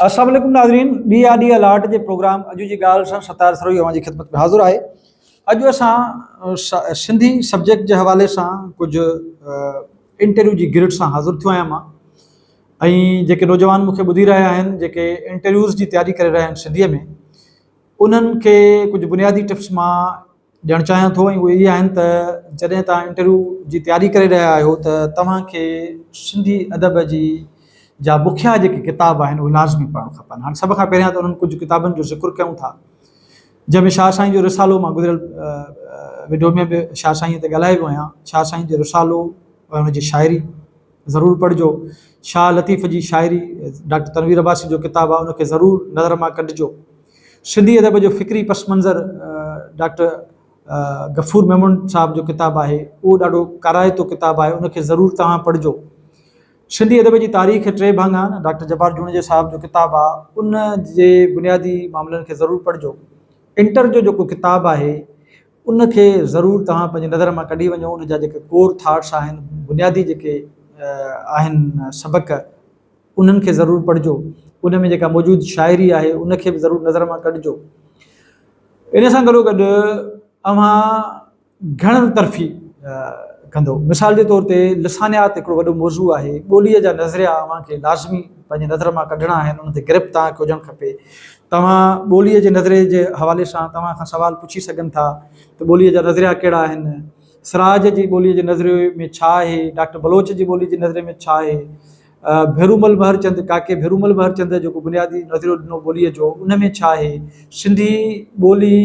السلام عليڪم ناظرين بي آر ڊي الاٽ جي پروگرام اڄ جي ڳالهه سان ستار سروهي اوهان جي خدمت ۾ حاضر آهي اڄ اسان سنڌي سبجيڪٽ جي حوالي سان ڪجهه انٽرويو جي گرڊ سان حاضر ٿيو آهيان مان ۽ جيڪي نوجوان مونکي ٻڌي رهيا آهن جيڪي انٽرويوز جي تياري ڪري رهيا آهن سنڌيء ۾ انهن کي ڪجهه بنيادي ٽپس مان ڏيڻ چاهيان ٿو ۽ اهي اهي آهن ته جڏهن توهان انٽرويو جي تياري ڪري رهيا آهيو ته توهان کي سنڌي ادب جي جا مکيا جيڪي ڪتاب آهن اهي لازمي پڙهڻ کپن. هاڻي سڀ کان پهريان ته انهن ڪجهه ڪتابن جو ذڪر ڪيون ٿا جنهن ۾ شاهه سائين جو رسالو مان گذريل وڊيو ۾ به شاهه سائين تي ڳالهائي ويو آهيان شاهه سائين جو رسالو ۽ ان جي شاعري ضرور پڙهجو شاهه لطيف جي شاعري ڊاڪٽر تنوير عباسي جو ڪتاب آهي ان کي ضرور نظر مان ڪڍجو سنڌي ادب جو فڪري پس منظر ڊاڪٽر غفور ميمڻ صاحب جو ڪتاب آهي اهو ڏاڍو ڪارائتو ڪتاب آهي ان کي ضرور توهان پڙهجو. سنڌي ادب جي تاريخ ٽي ڀاڱا ڊاڪٽر جبار جوڻيجي صاحب جو ڪتاب آهي ان جي بنيادي معاملن کي ضرور پڙهجو. انٽر جو جيڪو ڪتاب آهي ان کي ضرور توهان پنهنجي نظر مان ڪڍي وڃو ان جا جيڪي ڪور ٿاٽس آهن بنيادي جيڪي آهن سبق انهن کي ضرور پڙهجو، ان ۾ جيڪا موجود شاعري آهي ان کي به ضرور نظر مان ڪڍجو. ان سان گڏو گڏ اوهان گهڻ طرفي ڪندو. مثال جي طور تي لسانيات هڪڙو وڏو موضوع آهي، ٻوليء جا نظريا اوهان کي لازمي پنهنجي نظر مان ڪڍڻا آهن، ان تي گرپ توهان کي هجڻ کپي. توهان ٻوليء جي نظريي جي حوالي سان توهان کان سوال پڇي سگهن ٿا ته ٻوليء جا نظريا ڪهڙا آهن؟ سراج جي ٻوليء جي نظريي ۾ ڇا آهي؟ ڊاڪٽر بلوچ جي ٻوليء جي نظريي ۾ ڇا آهي؟ ڀيرومل مهرچند، ڪاڪي ڀيرومل مهرچند جيڪو بنيادي نظريو ڏنو ٻوليء جو، ان ۾ ڇا آهي؟ سنڌي ٻولي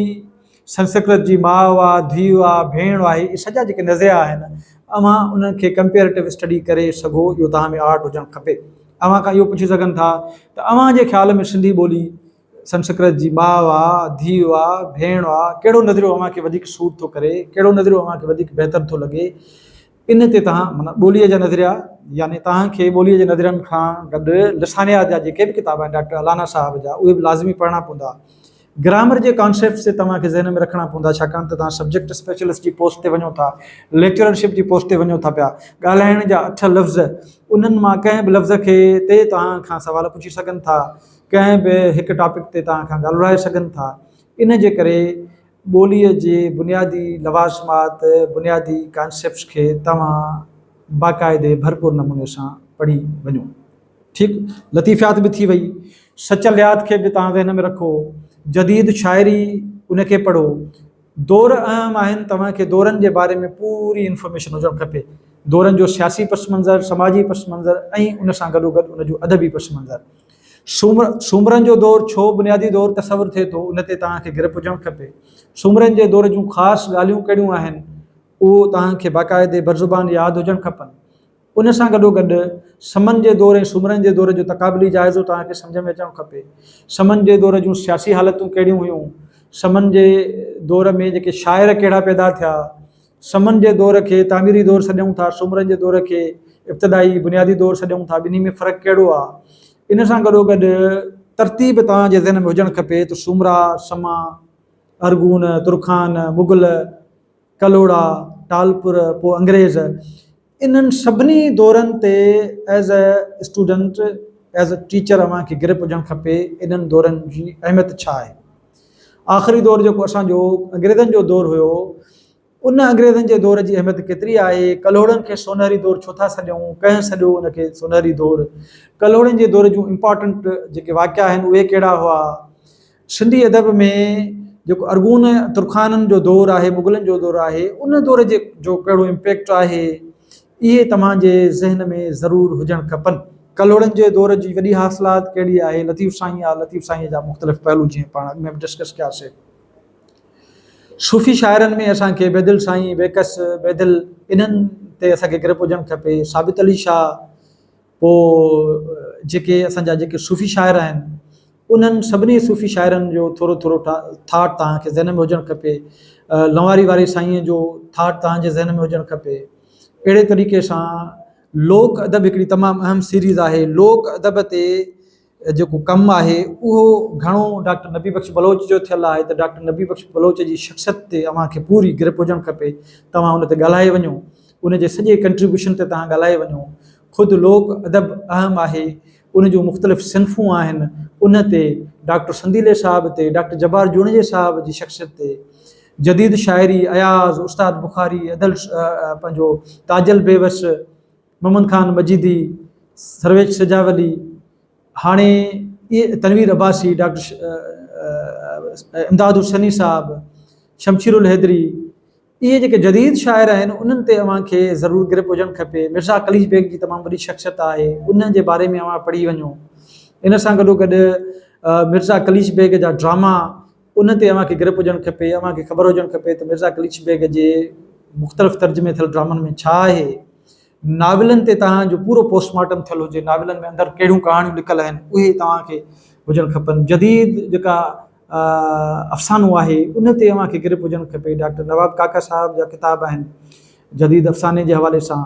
سنسڪرت جي ماء آ، ڌيء آ، ڀيڻ آهي، اهي سڄا جيڪي نظريا آهن، اوهان انهن کي ڪمپيئريٽو اسٽڊي ڪري سگهو، اهو توهان ۾ آرٽ هجڻ کپي. اوهان کان اهو پڇي سگهن ٿا ته اوهان جي خيال ۾ سنڌي ٻولي سنسڪرت جي ماء آ، ڌيء آ، ڀيڻ آ، ڪهڙو نظريو اوهان کي وڌيڪ سوٽ ٿو ڪري، ڪهڙو نظريو اوهان کي وڌيڪ بهتر ٿو لڳي، ان تي توهان معنيٰ ٻوليء جا نظريا يعني توهان کي ٻوليء جي نظرين کان گڏ لسانيات جا جيڪي به ڪتاب آهن ڊاڪٽر الانا صاحب جا اهي به لازمي پڙهڻا پوندا. گرامر جي ڪانسيپٽس تي توهان کي ذهن ۾ رکڻا پوندا ڇاڪاڻ ته توهان سبجيڪٽ اسپيشلسٽ جي پوسٽ تي وڃو ٿا، ليڪچررشپ جي پوسٽ تي وڃو ٿا پيا، ڳالهائڻ جا اٺ لفظ انهن مان ڪنهن به لفظ کي تي توهان کان سوال پڇي سگهن ٿا. ڪنهن به هڪ ٽاپڪ تي توهان کان ڳالهرائي سگهن ٿا. ان جي ڪري ٻوليء جي بنيادي لوازمات، بنيادي ڪانسيپٽس کي توهان باقاعدي ڀرپور نموني سان پڙهي وڃو. ٺيڪ لطيفيات به ٿي وئي، سچليات کي به توهان ذهن ۾ رکو، جديد شاعري ان کي پڙهو. دور اهم آهن، توهان کي دورن جي باري ۾ پوري انفارميشن هجڻ کپي. دورن جو سياسي پس منظر، سماجي پس منظر ۽ ان سان گڏوگڏ ان جو ادبي پس منظر. سومرن جو دور ڇو بنيادي دور تصور ٿئي ٿو، ان تي توهان کي گرپ هجڻ کپي. سومرن جي دور جون خاص ڳالهيون ڪهڙيون آهن، اهو توهان کي باقاعدي برزبان ياد هجڻ کپن. ان سان گڏوگڏ سمن جي دور ۽ سومرن جي دور جو تقابلي جائزو توهان کي سمجهه ۾ اچڻ کپي. سمن جي دور جون سياسي حالتون ڪهڙيون هيون، سمن جي دور ۾ جيڪي شاعر ڪهڙا پيدا ٿيا، سمن جي دور کي تعميري دور سڏيون ٿا، سومرن جي دور کي ابتدائي بنيادي دور سڏيون ٿا، ٻنهي ۾ فرق ڪهڙو آهي؟ ان سان گڏوگڏ ترتيب توهان جي ذهن ۾ هجڻ کپي ته سومرا، سما، ارغون، ترخان، مغل، ڪلهوڙا، ٽالپر، پوء انگريز، انهن سڀني دورن تي as a student, as a teacher اوهان کي گرپ هجڻ کپي، انهن دورن جي اهميت ڇا آهي؟ آخري دور جيڪو اسان جو انگريزن جو دور هيو، ان انگريزن جي دور جي اهميت ڪيتري آهي؟ ڪلهوڙن کي سونهري دور ڇو ٿا سڏيون؟ ڪنهن سڏيو ان کي سونهري دور؟ ڪلهوڙن جي دور جون امپارٽنٽ جيڪي واقعا آهن اهي ڪهڙا هئا؟ سنڌي ادب ۾ جيڪو ارغون ترخانن جو دور آهي، مغلن جو دور آهي، ان دور جي جو ڪهڙو امپيڪٽ آهي، اهي توهان جي ذهن ۾ ضرور هجڻ کپن. ڪلهوڙن جي دور جي وڏي حاصلات ڪهڙي آهي، لطيف سائين آ، لطيف سائينء جا مختلف پهلو جيئن پاڻ اڳ ۾ به ڊسڪس ڪياسي. صوفي شاعرن ۾ اسان کي بيدل سائين، بيڪس، بيدل انهن تي اسان کي گرپ هجڻ کپي. ثابت علي شاهه، پوء جيڪي اسان جا جيڪي صوفي شاعر آهن انهن سڀني صوفي شاعرن جو ٿورو ٿورو ٿاٽ توهان کي ذهن ۾ هجڻ کپي. لنواري واري سائينء جو ٿاٽ توهان جي ذهن ۾ هجڻ کپي. اهڙي طريقي سان لوڪ ادب هڪڙي تمام اهم سيريز آهي. لوڪ ادب تي جيڪو ڪم آهي اهو گهڻو ڊاڪٽر نبي بخش بلوچ جو ٿيل آهي ته ڊاڪٽر نبي بخش بلوچ جي شخصيت تي اوهان کي پوري گرپ هجڻ کپي. توهان ان تي ڳالهائي وڃو. ان جي سڄي ڪنٽريبيوشن تي توهان ڳالهائي وڃو. خود لوڪ ادب اهم آهي. ان جون مختلف صنفون آهن ان تي، ڊاڪٽر سنديلي صاحب تي، ڊاڪٽر جبار جوڻيجي صاحب جي شخصيت تي، جديد شاعري، اياز، استاد بخاري، ادل پنهنجو تاجل بيوس، محمد خان مجيدي، سرويچ سجاولي، هاڻي اهي تنوير عباسي، ڊاڪٽر امداد حسيني صاحب، شمشير الحيدري، اهي جيڪي جديد شاعر آهن انهن تي اوهان کي ضرور گرپ هجڻ کپي. مرزا قليچ بيگ جي تمام وڏي شخصيت آهي ان جي باري ۾ اوهان پڙهي وڃو. ان سان گڏو گڏ مرزا قليچ بيگ جا ڊراما ان تي اوهان کي گرپ هجڻ کپي. اوهان کي خبر هجڻ کپي ته مرزا قليچ بيگ جي مختلف ترجمي ٿيل ڊرامن ۾ ڇا آهي. ناولن تي توهان جو پورو پوسٽ مارٽم ٿيل هجي، ناولن ۾ اندر ڪهڙيون ڪهاڻيون لکيل آهن اهي توهان کي هجڻ کپن. جديد جيڪا افسانو آهي ان تي اوهان کي گرپ هجڻ کپي. ڊاڪٽر نواب ڪاڪا صاحب جا ڪتاب آهن جديد افساني جي حوالي سان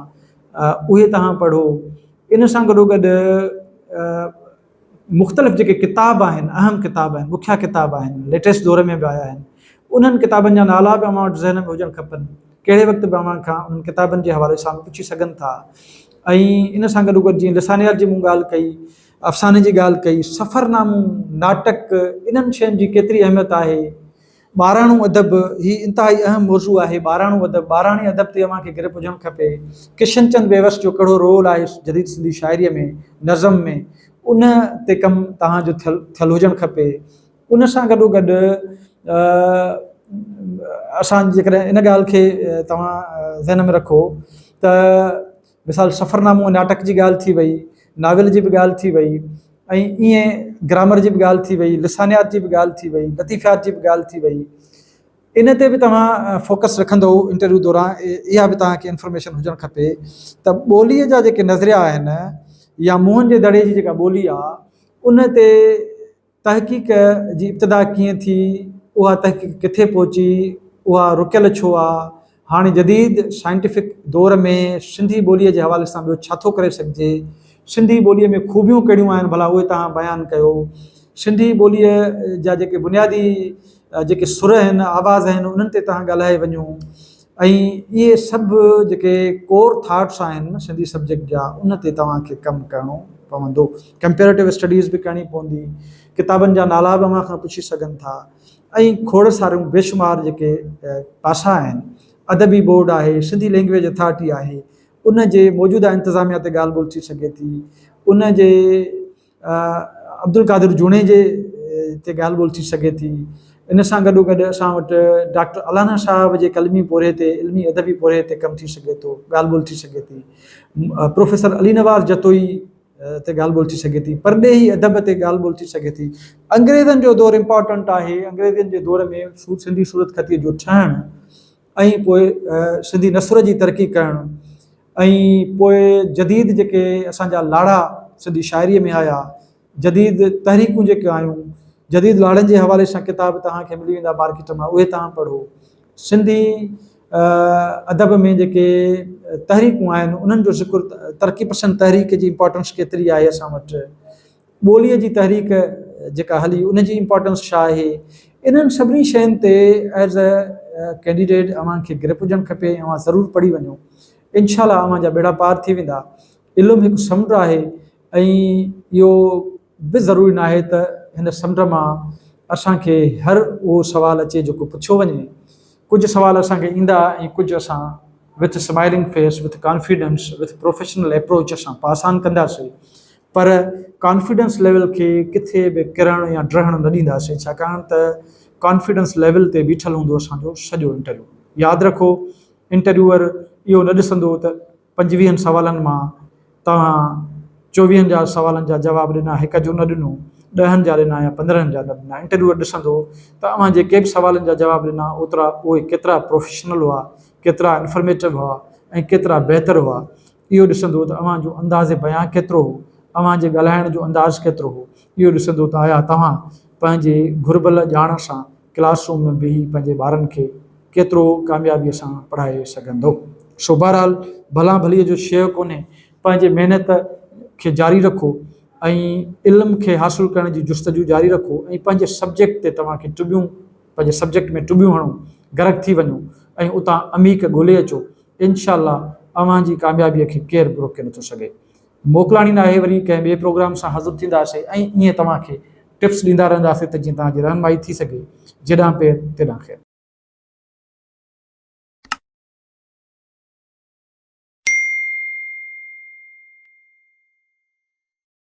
اهي توهان پڙهو. ان سان گڏو گڏ مختلف جيڪي ڪتاب آهن، اهم ڪتاب آهن، مکيه ڪتاب آهن، ليٽيسٽ دور ۾ به آيا آهن، انهن ڪتابن جا نالا به اوهان وٽ ذهن ۾ هجڻ کپن. ڪهڙي وقت به اوهان کان انهن ڪتابن جي حوالي سان پڇي سگهن ٿا. ۽ ان سان گڏو گڏ جيئن لسانيات جي مون ڳالهه ڪئي، افساني جي ڳالهه ڪئي، سفرنامو، ناٽڪ، انهن شين جي ڪيتري اهميت آهي. ٻاراڻو ادب، هي انتهائي اهم موضوع آهي، ٻاراڻو ادب، ٻاراڻي ادب تي اوهان کي گرپ هجڻ کپي. ڪشن چند بيوس جو ڪهڙو رول آهي جديد سنڌي شاعريء ۾، نظم ۾، ان تي ڪم توهان جو ٿيل ٿيل هجڻ کپي. ان سان گڏو گڏ اسان جيڪڏهن ان ڳالهه کي توهان ذهن ۾ رکو ته مثال سفرنامو ۽ ناٽڪ جي ڳالهه ٿي وئي، ناول جي به ڳالهه ٿي وئي ۽ ائين گرامر جي به ڳالهه ٿي وئي، لسانيات جي به ڳالهه ٿي وئي، لطيفيات جي به ڳالهه ٿي وئي. ان تي به توهان فوڪس رکندو انٽرويو دوران اها به توهان کي انفارميشن هجڻ کپي ته ٻوليء جا جيڪي نظريا آهن يا موهن جي دڙي جي جيڪا ٻولي آهي ان تي تحقيق جي ابتدا ڪيئن ٿي، اها تحقيق ڪٿي پهچي، اها رڪيل ڇو آ، هاڻي جديد سائنٽيفڪ دور ۾ سنڌي ٻوليء جي حوالي سان ٻيو ڇا ٿو ڪري سگهجي، سنڌي ٻوليء ۾ خوبيون ڪهڙيون آهن ڀلا اهي توهان بيان ڪيو، سنڌي ٻوليء جا جيڪي بنيادي جيڪي سر آهن، آواز آهن انهن تي توهان ڳالهائي وڃو ۽ اهي سڀ جيڪي ڪور ٿاٽس آهن سنڌي سبجيڪٽ جا ان تي توهان کي ڪم ڪرڻو پوندو. ڪمپيريٽو اسٽڊيز به ڪرڻي پوندي، ڪتابن جا نالا به اوهان کان پڇي سگهن ٿا ۽ کوڙ ساريون بيشمار جيڪي پاسا آهن، ادبي بورڊ آهي، سنڌي لينگويج اٿارٽي آهي، ان جي موجوده انتظاميا تي ڳالهه ٻولهه ٿي سگهي ٿي، ان جي عبدالقادر جوڻيجي تي ڳالهه ٻولهه ٿي سگهي ٿي. ان سان گڏو گڏ اسان وٽ ڊاڪٽر الانا صاحب جي قلمي پورهيي تي، علمي ادبي پورهيي تي ڪم ٿي سگهي ٿو، ڳالهه ٻولهه ٿي سگهي ٿي. پروفيسر علي نواز جتوئي تي ڳالهه ٻولهه ٿي سگهي ٿي. پرڏيهي ادب تي ڳالهه ٻولهه ٿي سگهي ٿي. انگريزن جو دور امپارٽنٽ آهي. انگريزن جي دور ۾ سنڌي صورتخطيء جو ٺهڻ ۽ پوء سنڌي نثر جي ترقي ڪرڻ ۽ پوء جديد جيڪي اسان جا لاڙا سنڌي شاعريء ۾ آيا، جديد تحريڪون جيڪي آيون، جديد لاڙن جي حوالي سان ڪتاب توهان کي ملي ويندا مارڪيٽ مان اهي توهان پڙهو. سنڌي ادب ۾ جيڪي تحريڪون آهن انهن جو ذڪر ترقي پسند تحريڪ جي امپارٽنس ڪيتري آهي اسان وٽ، ٻوليء جي تحريڪ جيڪا هلي ان جي امپارٽنس ڇا آهي، انهن سڀني شين تي ايز اي ڪينڊيڊيٽ اوهان کي گرپ هجڻ کپي ۽ اوهان ضرور پڙهي وڃو. انشاء الله اوهان جا ٻيڙا پار ٿي ويندا. علم هڪ سمنڊ آهي ۽ اهو به ضروري ناهي ته هن سمنڊ مان اسان کي هر اهو سوال اچي جيڪو پڇيو وڃي. ڪجهه سوال اسان کي ايندا ۽ ڪجهه اسان with smiling face, with confidence, with professional approach اسان پاس آن ڪنداسين. پر ڪانفيڊنس ليول کي ڪٿي به ڪرڻ يا ڊهڻ نه ڏينداسين ڇاڪاڻ ته ڪانفيڊنس ليول تي بيٺل هوندو اسان جو سڄو انٽرويو. ياد رکو انٽرويوئر اهو نه ڏسندو ته پنجويهن سوالن مان توهان چوويهن جا سوالن جا جواب ڏنا هڪ جو نه ڏنو، ڏهن جا ڏنا يا پندرهن جا نه ڏنا. انٽرويوئر ڏسندو ته اوهان جيڪي به سوالن جا جواب ڏنا اوترا اهي ڪيترا پروفيشنل هئا، ڪيترا انفارميٽو هئا ۽ ڪيترا بهتر هئا. اهو ڏسندو ته اوهان جو انداز بيان ڪيترو هو، اوهان جي ڳالهائڻ جو انداز ڪيترو هو، اهو ڏسندو ته آيا توهان پنهنجي گهربل ڄاڻ سان ڪلاس روم ۾ بيهي پنهنجي ٻارن کي ڪيترو ڪاميابيء سان پڙهائي سگهندو. سو بهرحال ڀلان ڀليء جو شيء ڪونهي، پنهنجي محنت کي جاري رکو ۽ علم کي حاصل ڪرڻ جي جستجو جاري رکو ۽ پنهنجي سبجيڪٽ تي توهان کي ٽٻيون پنهنجي سبجيڪٽ ۾ ٽٻيون هڻو، غرق ٿي وڃو ۽ اتان عميق ڳولي اچو. انشاء الله اوهان جي ڪاميابي کي ڪير به روڪي نٿو سگهي. موڪلاڻي ناهي وري ڪنهن ٻئي پروگرام سان حاضر ٿينداسين ۽ ائين توهان کي ٽپس ڏيندا رهنداسين ته جيئن توهان جي رهنمائي ٿي سگهي. جيڏانهن پير تيڏانهن خير.